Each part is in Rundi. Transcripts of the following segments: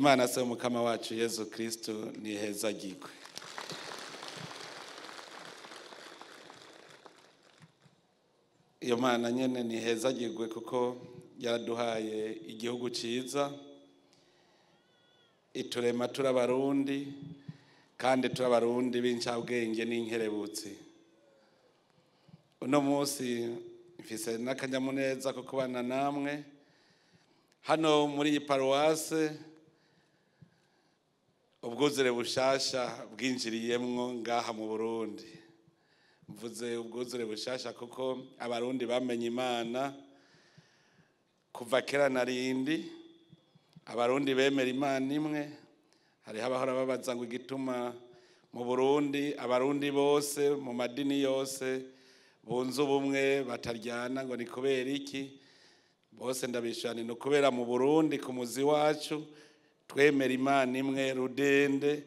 Imana se umukama wacu Yezu Kristo nihezagirwe. Iyo Mana nyene nihezagirwe kuko yaraduhaye igihugu ciza, iturema turabarundi kandi turabarundi b'incabwenge n'inkerebutsi. Uno munsi mfise n'akanyamuneza ko kubana namwe hano muri iyi paruwase. Ubwuzure bushasha bwinjiriyemwo ngaha mu Burundi. Mvuze ubwuzure bushasha kuko abarundi bamenye Imana kuva kera na rindi. Abarundi bemera Imana imwe. Hariho abahora babaza ngo igituma mu Burundi abarundi bose mu madini yose bunze ubumwe bataryana ngo ni kubera iki? Bose ndabishana ni kubera mu Burundi ku muzi wacu twemera Imana imwe rudende,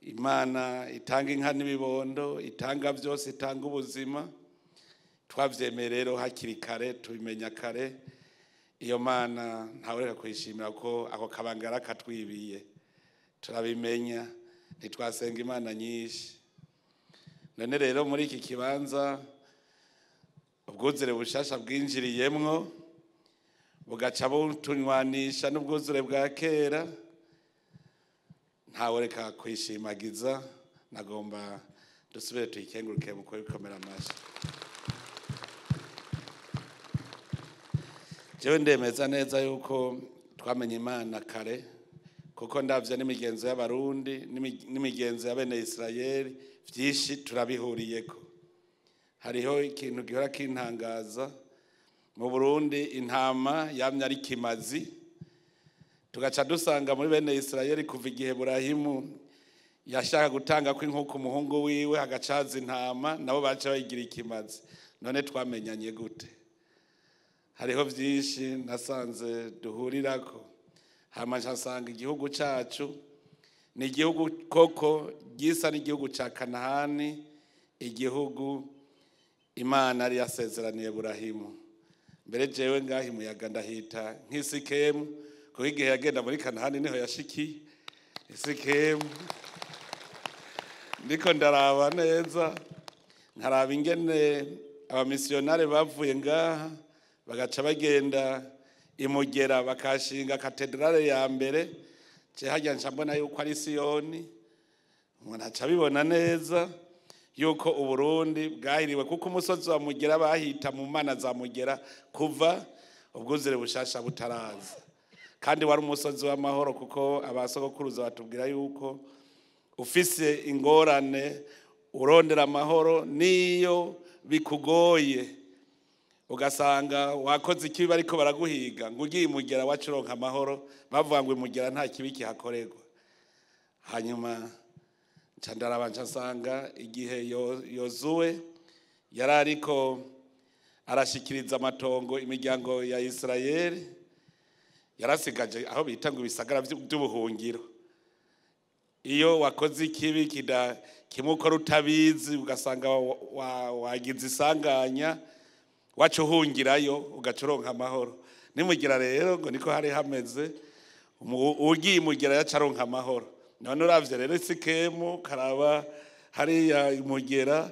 Imana itanga inka n'ibibondo, itanga byose, itanga ubuzima. Twavyemeye rero hakiri kare, tubimenya kare. Iyo Mana ntawureka kuyishimira ko ako kabangara katwibiye, turabimenya, ntitwasenga Imana nyinshi. None rero muri iki kibanza ubwuzure bushasha bwinjiriyemwo bugaca butunywanisha n'ubwuzure bwa kera, ntawureka kuyishimagiza. Nagomba dusubire tuyikenguruke mu kubikomera amashyi. Jewe ndemeza neza yuko twamenye Imana kare, kuko ndavye n'imigenzo y'abarundi n'imigenzo ya bene Israeli vyinshi turabihuriyeko. Hariho ikintu gihora kintangaza mu Burundi, intama yamye ari kimazi, tugaca dusanga muri bene Israeli kuva igihe Burahimu yashaka gutanga ko inkuku umuhungu wiwe hagacaza intama, nabo baca bayigira ikimazi. None twamenyanye gute? Hariho vyinshi nasanze duhurirako. Hama nsanga igihugu cacu ni igihugu koko gisa n'igihugu ca Kanahani, igihugu Imana yari yasezeraniye Burahimu. Mbere jewe ngahi muyaga ndahita nk'isikemu, kuko igihe yagenda muri Kanahani niho yashikiye isikemu. Ndiko ndaraba neza, nkaraba ingene abamisiyonari bavuye ngaha bagaca bagenda imugera bakashinga katedrale ya mbere. Je hajya nca mbona yuko ari Siyoni, umuntu aca abibona neza yuko Uburundi bwahiriwe, kuko umusozi wa Mugera bahita mu mana za Mugera kuva ubwuzure bushasha butaraza. Kandi wari umusozi w'amahoro, kuko abasogokuruza batubwira yuko ufise ingorane urondera amahoro niyo bikugoye, ugasanga wakoze ikibi bariko baraguhiga ngo ugiye imugera wacuronka amahoro, bavuga ngo imugera nta kibi kihakorerwa. Hanyuma nca ndaraba nca nsanga igihe Yozuwe yari ariko arashikiriza amatongo imiryango ya Israeli, yarasigaje aho bita ngo ibisagara by'ubuhungiro. Iyo wakoze ikibi kimukora utabizi, ugasanga wagize isanganya, waca uhungirayo ugacuronka amahoro. Nimugira rero ngo niko hari hameze, ugiye imugera yacaronka amahoro. None uravye rero Sikemu karaba hariya imugera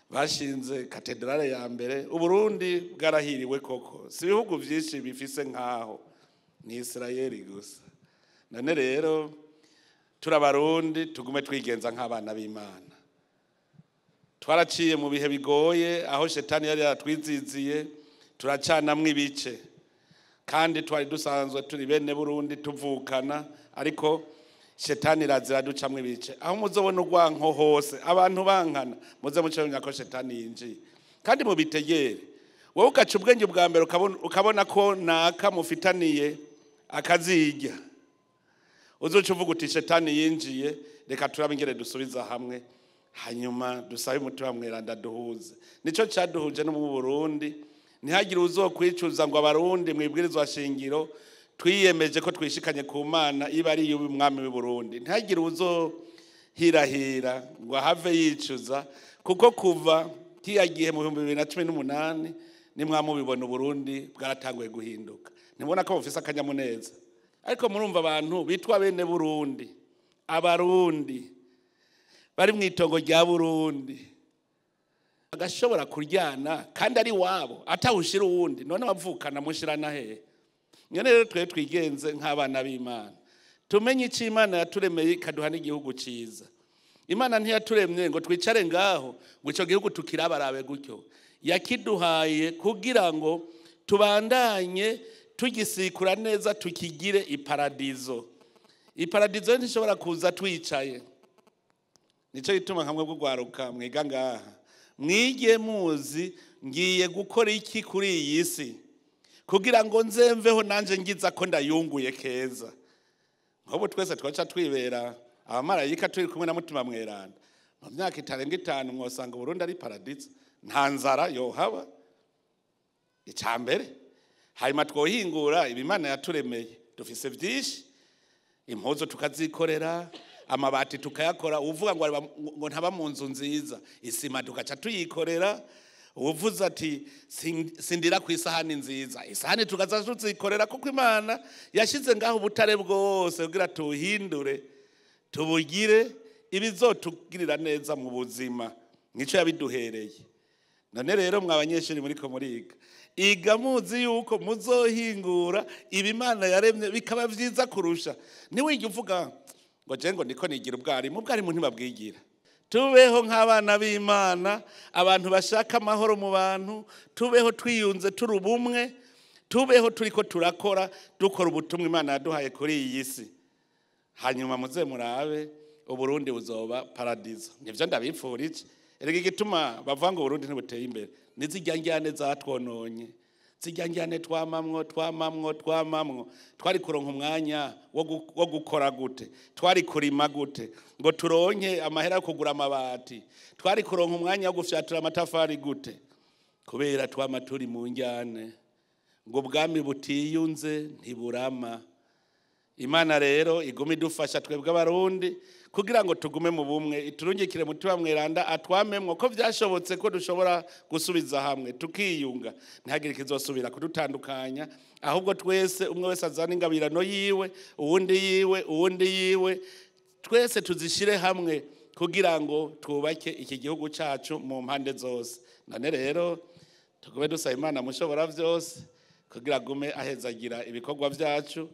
bashinze katedrale ya mbere. Uburundi bwarahiriwe koko, si ibihugu vyinshi bifise nkaho, ni Israeli gusa. None rero turabarundi tugume twigenza nk'abana b'Imana. Twaraciye mu bihe bigoye aho shetani yari yaratwiziziye, turacanamwe ibice, kandi twari dusanzwe turi bene Burundi tuvukana, ariko shetani irazira ducamwe ibice. Aho muzobona urwanko hose abantu bankana, muze muce ko shetani yinjiye. Kandi mubitegere, wowe ugaca ubwenge bwa mbere ukabona ko naka mufitaniye akazijya, uzoca uvuga uti shetani yinjiye, reka turabe ingene dusubiza hamwe, hanyuma dusabe umutima mweranda duhuze. Nico caduhuje no mu Burundi. Ntihagire uzokwicuza ngo abarundi mwibwirizwa shingiro twiyemeje ko twishikanye ku Mana iba ari y'umwami w'i Burundi. Ntihagire uzohirahira ngo ahave yicuza, kuko kuva kiya gihe mu 2018 nimwamubibona Uburundi bwaratanguye guhinduka. Ntibona ko bufise akanyamuneza. Ariko murumva abantu bitwa bene Burundi, abarundi bari mu itongo rya Burundi bagashobora kuryana kandi ari wabo atawushira uwundi, none bavukana mushirana hehe? Nyene rero twe twigenze nk'abana b'Imana, tumenye icyo Imana yaturemeye ikaduha n'igihugu ciza. Imana ntiyaturemye ngo twicare ngaho ngo ico gihugu tukirabarabe gutyo, yakiduhaye kugira ngo tubandanye tugisikura neza, tukigire iparadizo. Iparadizo ntishobora kuza twicaye. Nico gituma nkamwe bwo mwiga ngaha, mwige muzi ngiye gukora iki kuri iyi si kugira ngo nzemveho nanje ngiza ko ndayunguye keza. Nk'ubu twese twaca twibera abamarayika turi kumwe na Mutima Mweranda, mu myaka itarenga 5 mwosanga Burundi ari paradizo, nta nzara yohaba. Icambere hanyuma twohingura ibimana yaturemeye, dufise byinshi, impuzu tukazikorera, amabati tukayakora. Uvuga ngo ntaba mu nzu nziza, isima tukaca tuyikorera. Uvuze ati sindira ku isahani nziza, isahani tukaza tuzikorera, kuko Imana yashize ngaho ubutare bwose kugira tuhindure tubugire ibizotugirira neza mu buzima, nico yabiduhereye. None rero mwa abanyeshuri muriko muriga, iga muzi yuko muzohingura ibimana yaremye bikaba vyiza kurusha. Niwige uvuga ngo je ngo niko nigira ubwarimu, ubwarimu ntibabwigira. Tubeho nk'abana b'Imana, abantu bashaka amahoro mu bantu, tubeho twiyunze turi ubumwe, tubeho turiko turakora dukora ubutumwa Imana yaduhaye kuri iyi si. Hanyuma muze murabe Uburundi buzoba paradizo. Nivyo ndabipfurije. Erega igituma bavuga ngo Burundi ntibuteye imbere, nizijya njyane zatwononye, zijya njyane twamamwo twamamwo twamamwo. Twari kuronka umwanya wo gukora gute? Twari kurima gute ngo turonke amahera yo kugura amabati? Twari kuronka umwanya wo gufyatura amatafari gute? Kubera twama turi mu njyane, ngo ubwami butiyunze ntiburama. Imana rero igume idufasha twebwe abarundi kugira ngo tugume mu bumwe, iturungikire Mutima Mweranda atwamemwo ko vyashobotse ko dushobora gusubiza hamwe tukiyunga, ntihagire ikizosubira kudutandukanya, ahubwo twese umwe wese azana ingabirano yiwe, uwundi yiwe, uwundi yiwe, twese tuzishire hamwe kugira ngo twubake iki gihugu cacu mu mpande zose. None rero tugume dusaba Imana mushobora vyose kugira agume ahezagira ibikorwa vyacu.